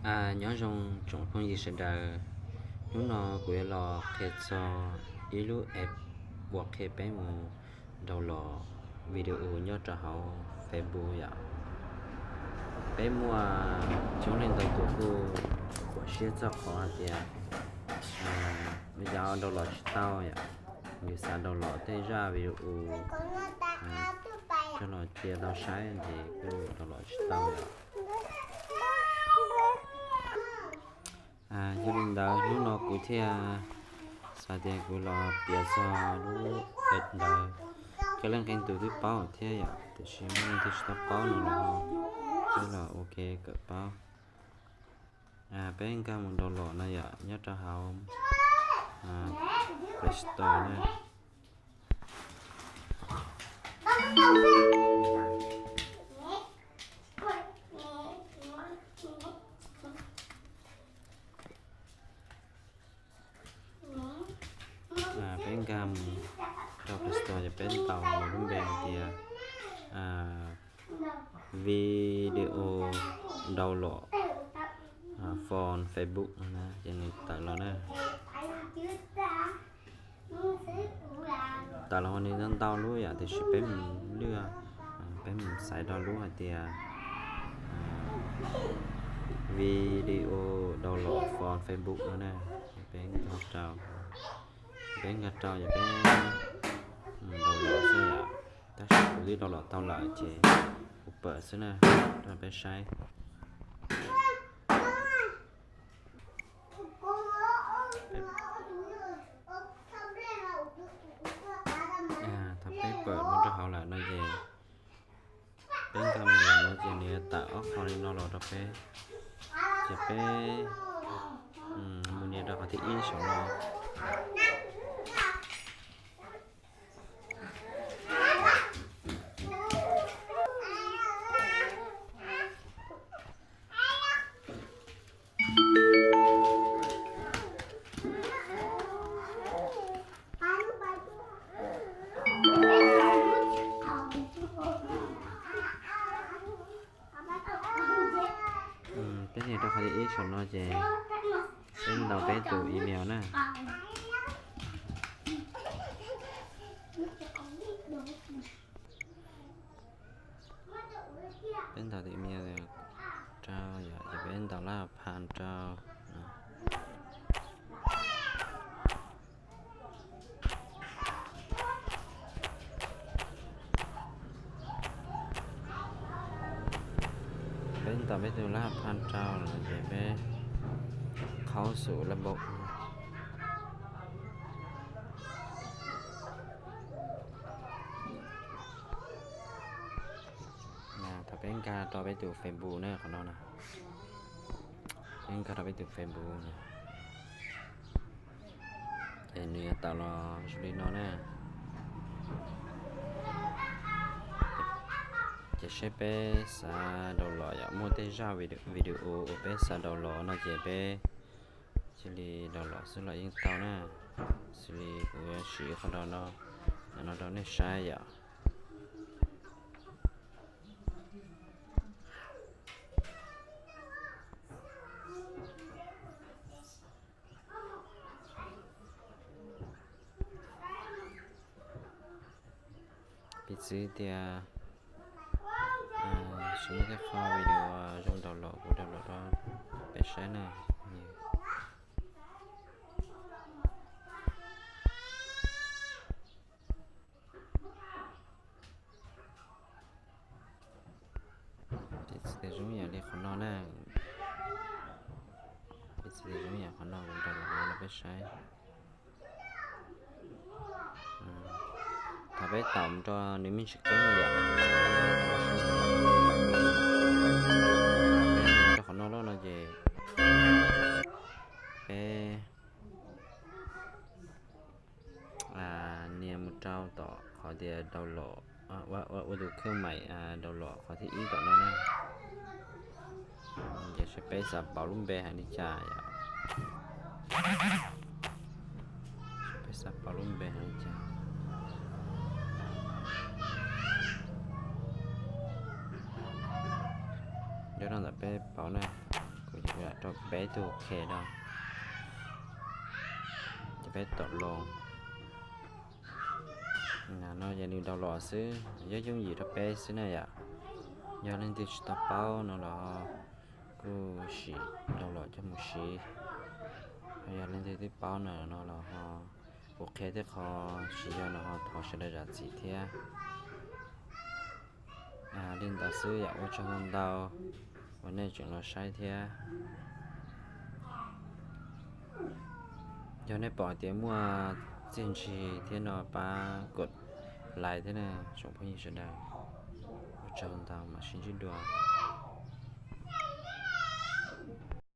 Nyob zoo tsoom phooj ywg sawv daws, hnub no kuv yuav los qhia txog ib lub app uas qhia peb mus download video nyob rau hauv Facebook yom. Peb muaj coob leej ntau tus kuj khuam siab txog qhov hais tias yus download tsis tau yom, yus xav download tej zaj video coj los cia tau saib ces kuj download tsis tau yom. Yog li ntawd hnub no kuv thiaj xav tias kuv los piav txog lub app ntawd. Coob leej qee tus twb paub thiab yom, tiam sis muaj leej twg tsis tau paub no los peb los ua ke kom paub. Peb nkag mus download no yom, nyob rau hauv Play Store na. Peb nkag mus rau Play Store ces peb ntaus lub npe hais tias video download for Facebook no na, ces nws tawm los na. Tawm los nws ntau ntau lub yom, tiam sis peb mus lwaj, peb mus xaiv rau lub hais tias video download for Facebook no na. Peb nkag rau, peb nkag rau ces peb download xwb yom. Tab sis kuv twb download tau lawm ces kuv pam xwb na, rau peb saib. Thaum peb pam mus rau hauv lawm no ces peb nkag mus lawm no ces nws yuav tawm ob qho li no los rau peb, ces peb mus nias rau qhov thib ib saum no. Peb nias rau qhov thib ib saum no ces peb ntaus peb tus email na. Peb ntaus tus email rau yom, ces peb ntaus lab phan rau. Peb ntaus peb tus lab phan rau lawm ces peb khaub xum lab npaum. Thaum peb nkag rau peb tus Facebook na, qhov no na, peb nkag rau peb tus Facebook na, ces nws yuav tawm los zoo li no na. Ces seb peb xav download yom, muaj tej zaj video uas peb xav download no ces peb cia li download xwb los yeej tau na. Xws li kuv yuav siv qhov no, no rau nej saib yom. Piv txwv tias tsis muaj tej qho video zoo download, kuv download rau peb saib na. Piv txwv tias zoo yam li qhov no na. Piv txwv tias zoo yam qhov no, kuv download rau peb saib. Thaum peb taum rau nws me ntsis qeeb yom, rau qhov no lawm no ces peb nias mus rau tom qhov tias download, ua tus khawb mais download qhov thib ib tom no na. Ces seb peb xav pauv lub npe hais li cas yom. Peb xav pauv lub npe hais li cas. Nyob rau ntawm peb pauv na, kuv yuav Rau peb tug qhia rau, ces peb tom los. No yog nws download xwb, yog yooj yim rau peb xwb na yom. Yog leej twg tsis tau paub no los kuj sim download coj mus siv. Yog leej twg twb paub no no los ho kuv qhia tej qho tsis yog no ho thov sawv daws zam txim thiab. Li ntawd xwb yom, ua tsaug ntau uas nej tseem los saib thiab. Yog nej pom tias muaj txiaj ntsig thiab no pab kom like thiab na tsoom phooj ywg sawv daws. Ua tsaug ntau mam sib ntsib dua.